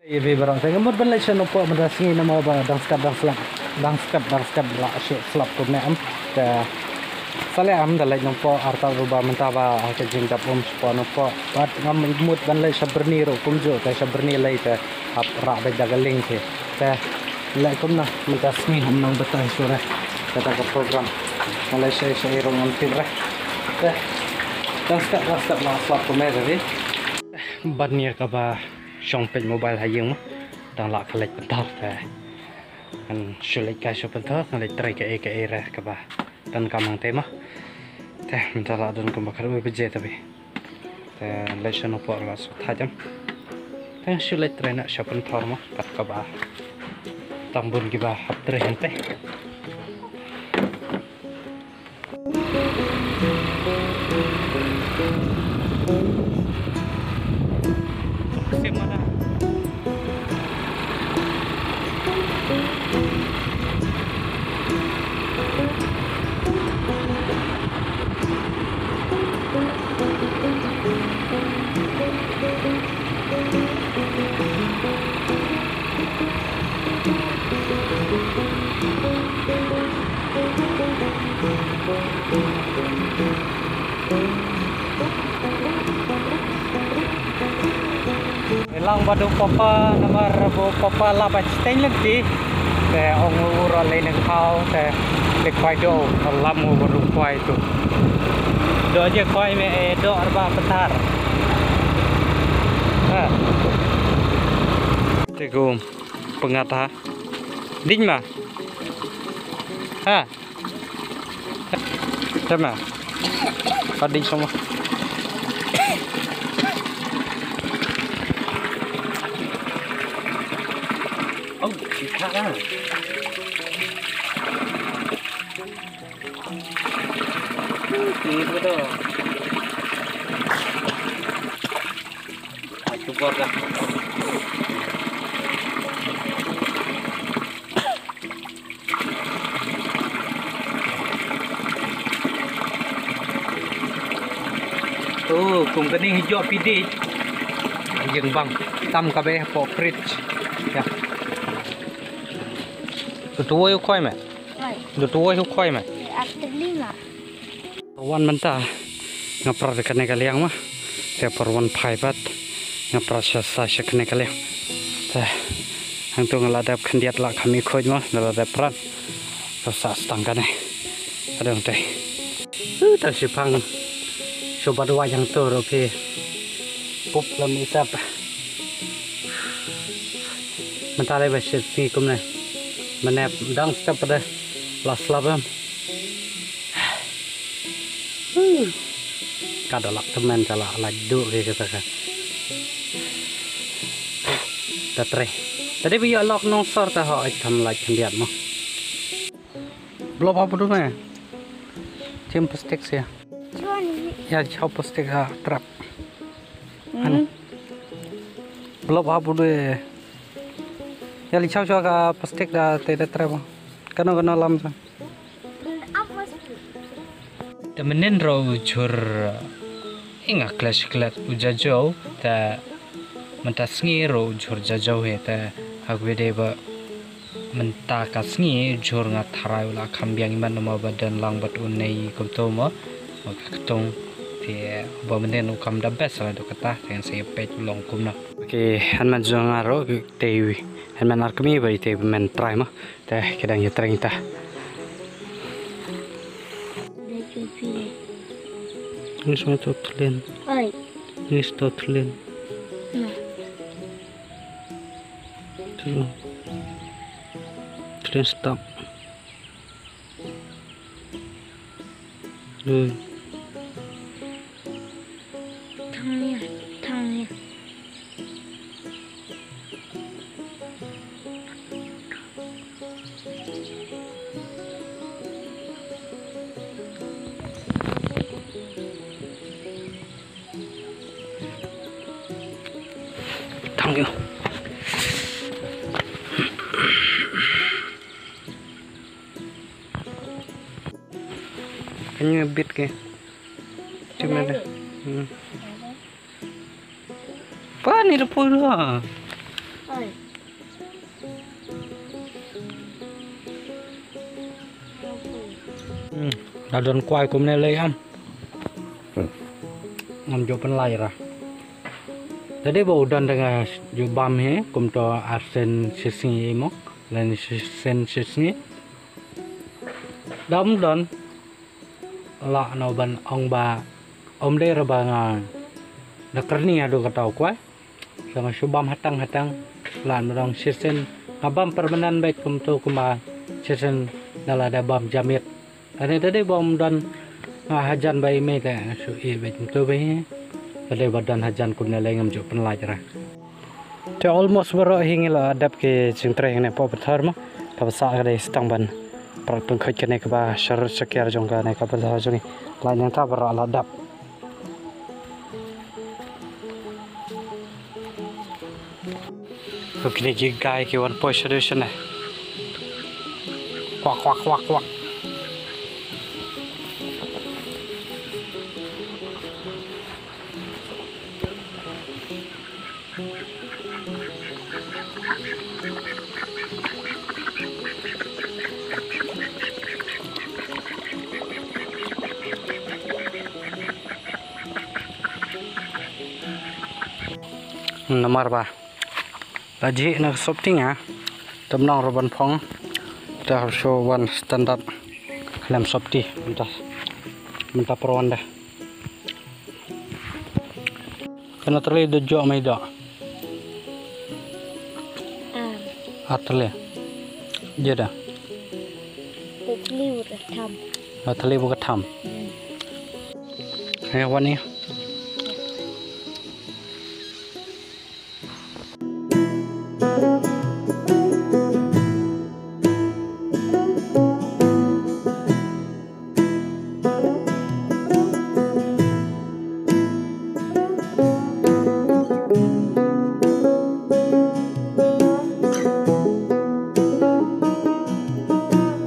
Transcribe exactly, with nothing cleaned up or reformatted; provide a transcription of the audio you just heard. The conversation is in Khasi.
Ïa phi baroh te nga mut ban leit sha Nongpoh mynta sngi namar ba dang step dang slap, dang step dang step la shu slap kumne em. Te sa leh em da leit Nongpoh artat ruh ba mynta ba ha ka jingdap um shapoh Nongpoh. Bad nga mut ban leit sha Byrni ruh kumjuh te sha Byrni lei te hap rah beit da ka lieng te. Te leh kumno mynta sngi ym nang batai shuh re. Kata ka program nga leit sha sha ruh ngam tip re. Te dang step dang step la slap kumne te phi. Ban ïa kaba shong peit mobile ha ïing mo. Dang lah ka leit pynthor te. Ngan shu leit kai shu pynthor, ngan leit trei kaei kaei re kaba donkam hangtei mo. Te mynta lah don kumba khatwei baje te phi. Te leit sha Nongpoh ruh la shu thait em. Te ngan shu leit trei noh sha pynthor mo kat kaba tang bun kiba hap trei hangtei. Lang bad u papa namar ba u papa la ba chiteng lynti. Te ong u ruh lei nang khaw te le khwai do lam u ruh khwai tu. Do je khwai me e do arba patar. Ha. Te ku pengat ha. Ding ma. Ha. Tema. Padi semua. Oh, kita lah. Ini betul. Ah, cuba dah. Oh, kum kane hi jop pidi. Jeng bang tam ka be po fridge. Ya. Tu tu woi khoi me. Oi. Tu tu woi khoi me. Aktif lima. Wan mynta nga pra da kane ka liang ma. Te por wan phai pat nga pra sha sa sha kane ka liang. Te hangtu nga la dep khyndiat la kham i khuid ma, nga la dep pran. Ka sa stang kane. Adong te. Uh, ta shi pang. Shu bat wa yang tu ro phi. Pup lam isap. Mynta le ba shit si kumne. Mynep dang step pada. La slap em. Ka da lak tymmen ka la lait duh ke kata ka. Ta trei. Tadi ba ïoh lok nongsor ta ho ai tam lait khyndiat mo. Blop ha pdu me. Chim plastik sia. Chuan. Ya chau plastik ha trap. Hmm. Blop ha pdu. Ya li chau chau ka plastik da te da trap. Kano kano lam sa. Te mynnin ruh u jhur i nga klet klet u jajew te mynta sngi ruh u jhur jajew hi te ha kawei de ba mynta ka sngi u jhur nga tharai u la kham biang i mat namar ba don lang bad u nei kumto mo ma ka ktung te ba mynnin u kam da best la dok kata te ngan sa ïa peit u long kumno. Okay, hynmen jong nga ruh te hynmen ar kmie ba ite ba men try mo. Te ki dang ïatrei ta. Ni sma to thlen. Oi. Ni sto thlen. Na. Tu. Thlen stop. Oi. Thang ni, thang ni. Thang ni. Kanya bit ke. Cuma dah. Hmm. Pani la poi la. Adon kwai kumne lei am. Ngam ju pynlait ra. Tadi ba u don da nga ju bam hi kumto arsien sisngi imo. Len sisien sisngi. Dam don. La no ban ong ba om dei ra ba nga da kerni adu kata u kwai. Sa nga shu bam hatang hatang. Lan ba dong sisien nga bam permanent bek kumto kumba sisien da la da bam jamit. Ani tadi ba um don nga hajan ba ime te nga shu i bek kumto bek. Tadi ba don hajan kumne lei ngam ju pynlait ra. Te almost baroh hi ngi la dep ki jingtrei ne po pathar mo. Kaba sa ka dei stang ban prak tungkhat kane kaba shar shakir jong kane kaba pathar jong ngi. La nyang ta baroh la dep. Ko kine ki gai ki wan poi sha dei shane. Kwak kwak kwak kwak. Namar ba la jih na sopti nga. Tam nong ruban phong. Ta hap shu wan standard. Lem sopti mynta mynta pro wan da. Kana tali do jo mai do. Am. Atali. Jeda. Tali bu ka tham. Atali bu ka tham. Hmm. Hai wani.